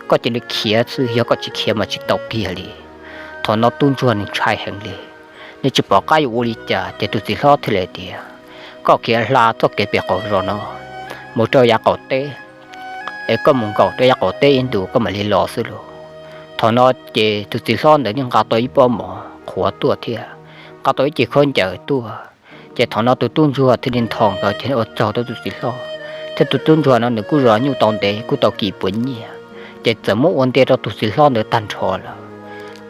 Koj cia li khiav xwb, yog koj tsis khiav mas tsis tau kiag li. Thaum no tub ntsuag nws ntshai heev li, nws tsis pom qab yuav ua li cas ces tus txiv hlob thiaj li tias, koj khiav hla txoj kev pem qaum zos no mus rau yav qaum teb, es koj mus nkaum rau yav qaum teb ib ntus koj mam li los xwb lauj. Thaum no ces tus txiv hlob ntawd yeej nqa tau ib pob mov qhuav tuaj thiab nqa tau ib ce khaub ncaws tuaj. Ces thaum no tus tub ntsuag thiaj li nthos nkawd ces ua tsaug rau tus txiv hlob, thiab tus tub ntsuag no nws kuj zov nyuj tau ntev kuj tau kis puas nyiaj, ces txawm muab ua ntiag rau tus txiv hlob ntawd tag nrho lawm,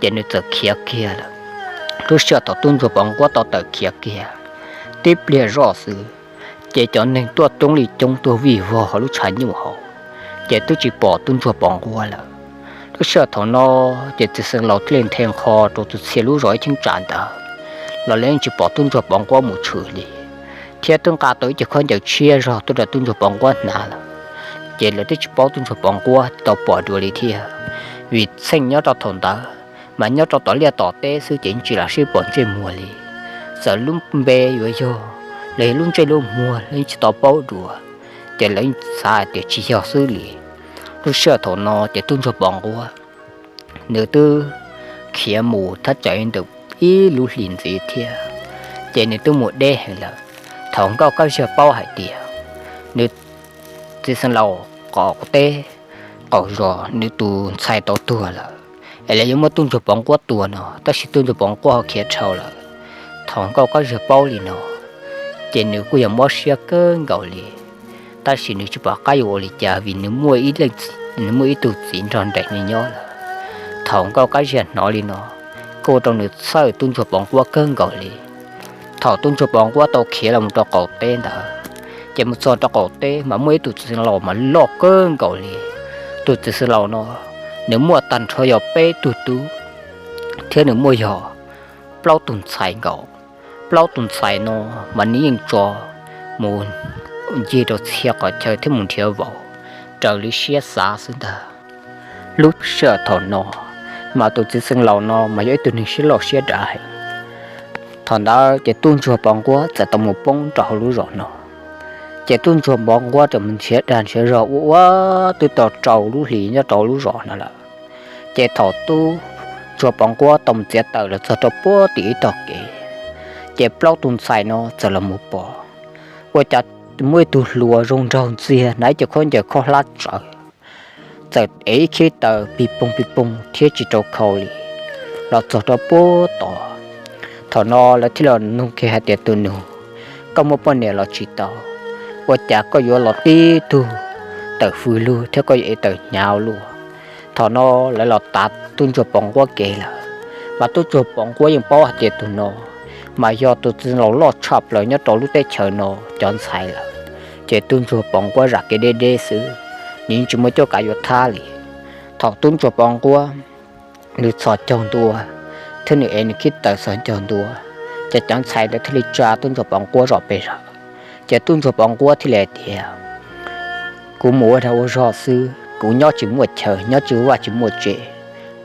ces nws txawm khiav kiag lawm. Lub sij hawm thaum tub ntsuag Pov Nquab tau tawm khiav kiag, tib pliag zoj xwb, ces cov neeg tuaj coob li coob tuaj vij vog hauv lub tshav nyuj hauv, ces twb tsis pom tub ntsuag Pov Nquab lawm. Lub sij hawm thaum no ces txiv xeev laus thiaj li nthe nqho rau tus txhia lub zos ib cheeb tsam ntawd, los lawv yeej tsis pom tub ntsuag Pov Nquab mus tshwm li, thiab twb nqa tau ib ce khaub ncaws tshiab zog tuaj rau tub ntsuag Pov Nquab hnav lawm, ces lawv twb tsis paub tub ntsuag Pov Nquab tau pom dua li thiab, vim txheej nyob rau thaum ntawd mas nyob rau tom liaj tom teb xwb ces yeej tsis lam sib pom ntsej muag li. Txawm lub npe yuav yog los yog lub ntsej lub muag lawv yeej tsis tau paub dua, ces lawv yeej xav hais tias tsis yog xwb li. Lub sij hawm thaum no ces tub ntsuag Pov Nquab nws twb khiav mus thaj tsam ntawm ib lub hlis ntxiv thiab, ces nws twb mus deb heev lawm. Thaum Nkauj Kab Ziag paub hais tias nws txiv xeev laus qaum teb qaum zos nws tus ntxhais tau tuag lawm, es lawv yuav muab tub ntsuag Pov Nquab tua no, tab sis tub ntsuag Pov Nquab ho khiav dhau lawm. Thaum Nkauj Kab Ziag paub li no, ces nws kuj yog mob siab kawg nkaus li, tab sis nws tsis pom qab yuav ua li cas vim nws muaj ib leej, nws muaj ib tug txiv nrog nraim nws nyob lawm. Thaum Nkauj Kab Ziag hnov li no, kuj ua rau nws txhawj tub ntsuag Pov Nquab kawg nkaus li. Thaum tub ntsuag Pov Nquab tau khiav los mus rau qaum teb ntawd, ces mus txog rau qaum teb mas muaj ib tug txiv xeev laus mas loj kawg nkaus li. Tus txiv xeev laus no, nws muaj tag nrho yog peb tug tub, thiab nws muaj yog plaub tug ntxhais nkaus. Plaub tus ntxhais no mas nws yeej tso mus ncig rau txhia qhov chaw thiab mus nrhiav vauv raws li siab xav xwb ntag. Lub sij hawm thaum no mas tus txiv xeev laus no mas yog ib tug neeg siab loj siab dav heev. Thaum ntawd ces tub ntsuag Pov Nquab txawm tau mus poob rau hauv lub zos no. Ces tub ntsuag Pov Nquab txawm mus nrhiav dag nrhiav zog ua ua twb tau rau lub hlis nyob rau lub zos no lawm. Ces thaum tub ntsuag Pov Nquab tau mus txiav taws los txog rau puag tim ib tog kev, Ces plaub tus ntxhais no txawm los mus pom, ua cas muaj ib tug hluas zoo nraug ntxiag hnav ib cev khaub ncaws khaub hlab tsawv, txawm ev ib khib taws pig poog pig poog thiab tsis rau khau li, los txog rau puag tod. Thaum no lawv thiaj los nug kiag hais tias, Tus nus, koj muaj poj niam los tsis tau? Ua cas koj yuav los tib tug tawm fws lug thiab koj yuav ev taws hnyav luaj? Thaum no lawv los tav tub ntsuag pov nquab kev lawm, mas tub ntsuag pov nquab yeej paub hais tias tus no mas yog tus txiv laus loj tshaj plaws nyob rau lub teb chaws no cov ntxhais lawm. Ces tub ntsuag pov nquab zam kev deb deb xwb, nws yeej tsis muaj cuab kav yuav thab li. Thaum tub ntsuag pov nquab nws txhos caug ntua thiab nws ev nws khib taws txhos caug ntua, ces cov ntxhais ntawd thiaj li tsa tub ntsuag pov nquab zom pes zog. Ces tub ntsuag pov nquab thiaj li hais tias, Kuv mus ua dag ua zog xwb, kuv nyob tsis muaj chaw, nyob tsis vaj tsis muaj tsev.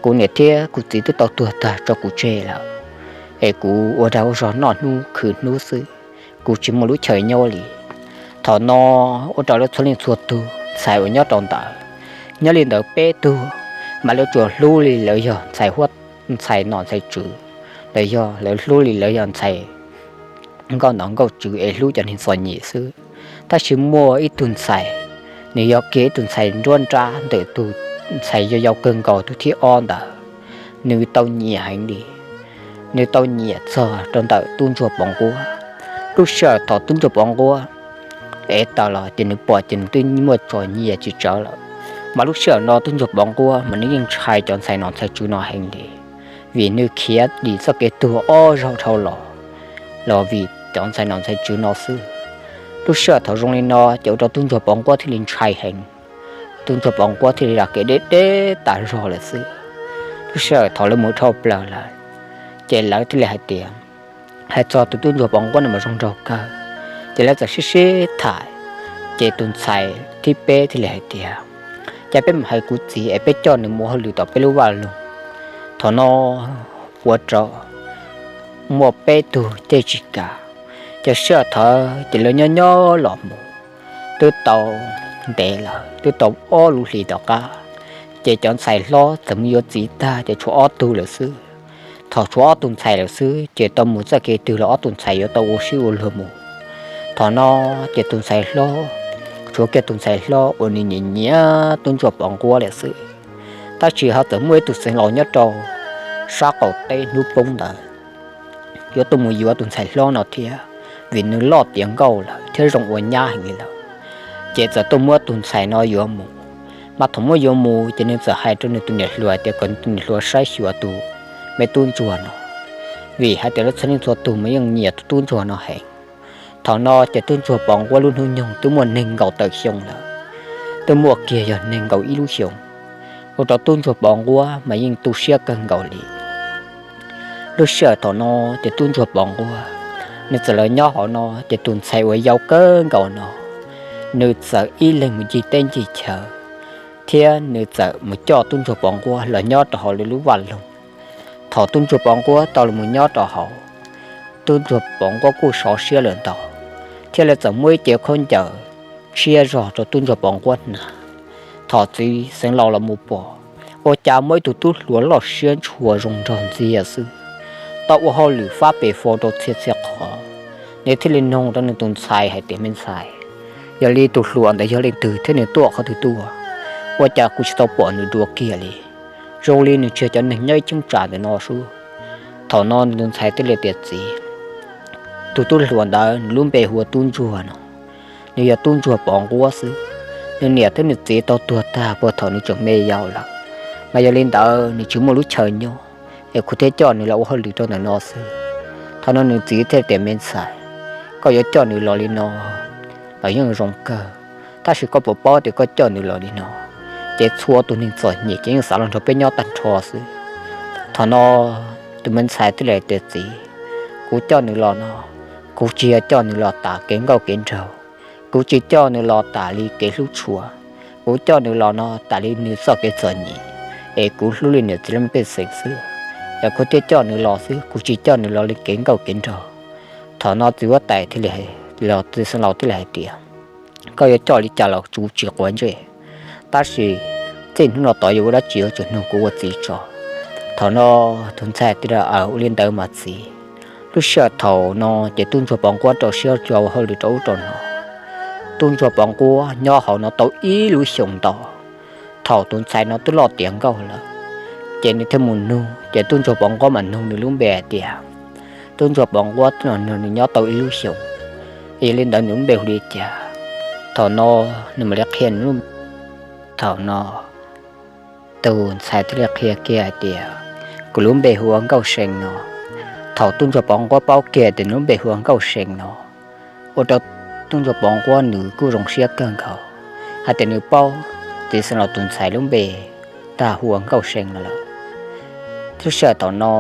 Kuv niam thiab kuv txiv twb tau tuag tag tso kuv tseg lawm, es kuv ua dag ua zog noj hnub khwv hnub xwb, kuv tsis muaj lub chaw nyob li. Thaum no ua rau lawv txhua leej txhua tug ntxhais uas nyob rau ntawd, nyob li ntawd peb tug, mas lawv tsuas hlub li lawv yog ntxhais huab ntxhais nom ntxhais tswv, los yog lawv hlub li lawv yog ntxhais nkauj nom nkauj tswv es hlub cov neeg txom nyem xwb. Tab sis muaj ib tug ntxhais, nws yog kiag ib tug ntxhais nruab nrab ntawm tus ntxhais yau yau kawg nkaus tus thib ob ntawd, nws tau nyiam heev li. Nws tau nyiam txog rau ntawm tub ntsuag pov nquab. Lub sij hawm thaum tub ntsuag pov nquab ev taws los ces nws pom ces nws twb muaj txom nyem tsis tsawg lawm, mas lub sij hawm no tub ntsuag pov nquab mas nws yeej ntshai cov ntxhais nom ntxhais tswv no heev li, vim nws khiav dim txoj kev tuag ob zaug dhau los, los vim cov ntxhais nom ntxhais tswv no xwb. Lub sij hawm thaum zoo li no ces ua rau tub ntsuag pov nquab thiaj li ntshai heev, tub ntsuag pov nquab thiaj li zam kev deb deb tas zog lawm xwb. Lub sij hawm thaum lawv mus dhau plaws lawm, ces lawv thiaj li hais tias, hais txog tus tub ntsuag pov nquab no mas zoo nraug kawg, ces lawv txawm sib sib tham. Ces tus ntxhais thib peb thiaj li hais tias, Cas peb mus hais kuv txiv es peb coj nws mus hauj lwm tom peb lub vaj loog. Thaum no ua rau muaj peb tug caij tsis kam, ces sij hawm thaum ces lawv nyob nyob los mus twb tau ntev lawm, twb tau ob lub hlis tom qab, ces cov ntxhais hlob txawm mus yuav txiv tag ces tshuav ob tug lawm xwb. Thaum tshuav ob tug ntxhais lawm xwb ces tau mus txoj kev twg los ob tug ntxhais yuav tau ua sib ua luag mus. Thaum no ces tus ntxhais hlob, tshuav kiag tus ntxhais hlob uas nws nyiam nyiam tub ntsuag pov nquab lawm xwb. Tab sis ho txawm muaj ib tug xeev laus nyob rau sab qaum teb hnub poob ntawd yuav tuaj mus yuav tus ntxhais hlob no thiab, vim nws loj tiav nkauj lawm thiab zoo ua nyab heev li lawm, ces txawm tuaj muab tus ntxhais no yuav mus. Mas thaum muab yuav mus ces nws txawm hais rau nws tus niam hluas tias kom nws tus niam hluas saib xyuas tus me tub ntsuag no, vim hais tias lawv txhua leej txhua tus mas yeej nyiam tus tub ntsuag no heev. Thaum no ces tub ntsuag pov nquab lub hnub nyoog twb muaj nees nkaum tawm xyoo lawm, twb muaj kiag yog nees nkaum ib lub xyoos, ua rau tub ntsuag pov nquab mas yeej tu siab kawg nkaus li. Lub sij hawm thaum no ces tub ntsuag pov nquab nws txawm los nyob hauv no, ces tus ntxhais uas yau kawg nkaus no nws txawm ib leeg mus ncig teb ncig chaw, thiab nws txawm mus coj tub ntsuag pov nquab los nyob rau hauv lawv lub vaj loog. Thaum tub ntsuag pov nquab tau los mus nyob rau hauv, tub ntsuag pov nquab kuj sov siab lawm ntau, thiab lawv txawm muab ib cev khaub ncaws tshiab zog rau tub ntsuag pov nquab hnav. Thaum txiv xeev laus los mus pom, ua cas muaj ib tug tub hluas loj siab ntshua zoo nraug ntxiag xwb, tau ua hauj lwm fab pes fo rau txhia txhia qhov. Nws thiaj li nug rau nws tus ntxhais hais tias, Me ntxhais, yog li tus hluas ntawd yog leej twg thiab nws tuaj qhov twg tuaj? Ua cas kuv tsis tau pom nws dua kiag li? Zoo li nws tsis yog cov neeg nyob ib cheeb tsam ntawm no sub. Thaum no nws tus ntxhais thiaj li tias, Txiv, tus tub hluas ntawd nws lub npe hu ua tub ntsuag no, nws yog tub ntsuag pov nquab xwb. Nws niam thiab nws txiv tau tuag tag puag thaum nws tseem me yau lawm, mas yog li ntawd nws tsis muaj lub chaw nyob, es kuv thiaj coj nws los ua hauj lwm rau ntawm no xwb. Thaum no nws txiv thiaj tias, Me ntxhais, koj yuav coj nws los li no los yeej zoo kawg, tab sis koj puas paub tias koj coj nws los li no, ces txhua tus neeg txom nyem ces yeej xav los nrog peb nyob tag nrho xwb. Thaum no tus me ntxhais thiaj li tias, Txiv, kuv coj nws los no, kuv tsis yog coj nws los tas kev nkauj kev nraug, kuv tsis coj nws los tas li kev hlub tshua, kuv coj nws los no tas li nws txoj kev txom nyem, es kuv hlub li niam txiv laj mej pej xeem xwb, es kuv thiaj coj nws los xwb, kuv tsis coj nws los li kev nkauj kev nraug. Thaum no txiv huab tais thiaj li, los txiv xeev laus thiaj li hais tias, Koj yuav coj li cas los kuv tsis quav ntsej, tab sis txij hnub no tod yuav ua dab tsi yuav tsum nug kuv ua txiv tso. Thaum no tus ntxhais thiaj li, Aws, ua li ntawd mas txiv, Lub sij hawm thaum no ces tub ntsuag Pov Nquab rau siab ua hauj lwm rau ub rau no. Tub ntsuag Pov Nquab nyob hauv no tau ib lub xyoos ntau. Thaum tus ntxhais no twb loj tiav nkauj lawm, ces nws thiaj mus nug, ces tub ntsuag Pov Nquab mam nug nws lub npe hais tias, tub ntsuag Pov Nquab twb nug nws nyob tau ib lub xyoos, yog li ntawd nws lub npe hu li cas? Thaum no nws mam li qhia nws lub npe. Thaum no tus ntxhais thiaj li qhia kiag hais tias, kuv lub npe hu ua Nkauj See no. Thaum tub ntsuag Pov Nquab paub kiag tias nws lub npe hu ua Nkauj See no, ua rau tub ntsuag Pov Nquab nws kuj zoo siab kawg nkaus hais tias nws paub txiv xeev laus tus ntxhais lub npe tag hu ua Nkauj See no lawm. Lub sij hawm thaum no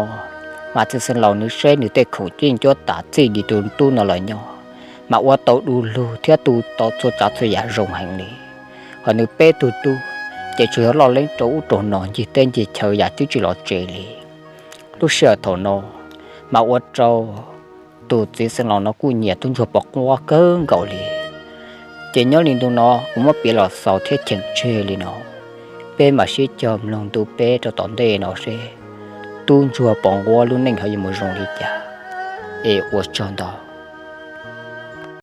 mas txiv xeev laus nws saib nws tej khoom yeej cuab tam txij li tus tub no los nyob, mas ua tau du lug thiab tu tau txhua tsav txhua yam zoo heev li. Hos nws peb tug tub ces tsuas yog loj leeb rau ub rau no ncig teb ncig chaw yam twb tsis los tsev li. Lub sij hawm thaum no mas ua rau tus txiv xeev laus no kuj nyiam tub ntsuag Pov Nquab kawg nkaus li. Ces nyob li ntu no kuv muab piav los xaus thiab cheem tseg li no, peb mam sib cog mloog ntu peb rau tom ntej no seb tub ntsuag Pov Nquab lub neej ho yuav mus zoo li cas. Es ua tsaug ntau.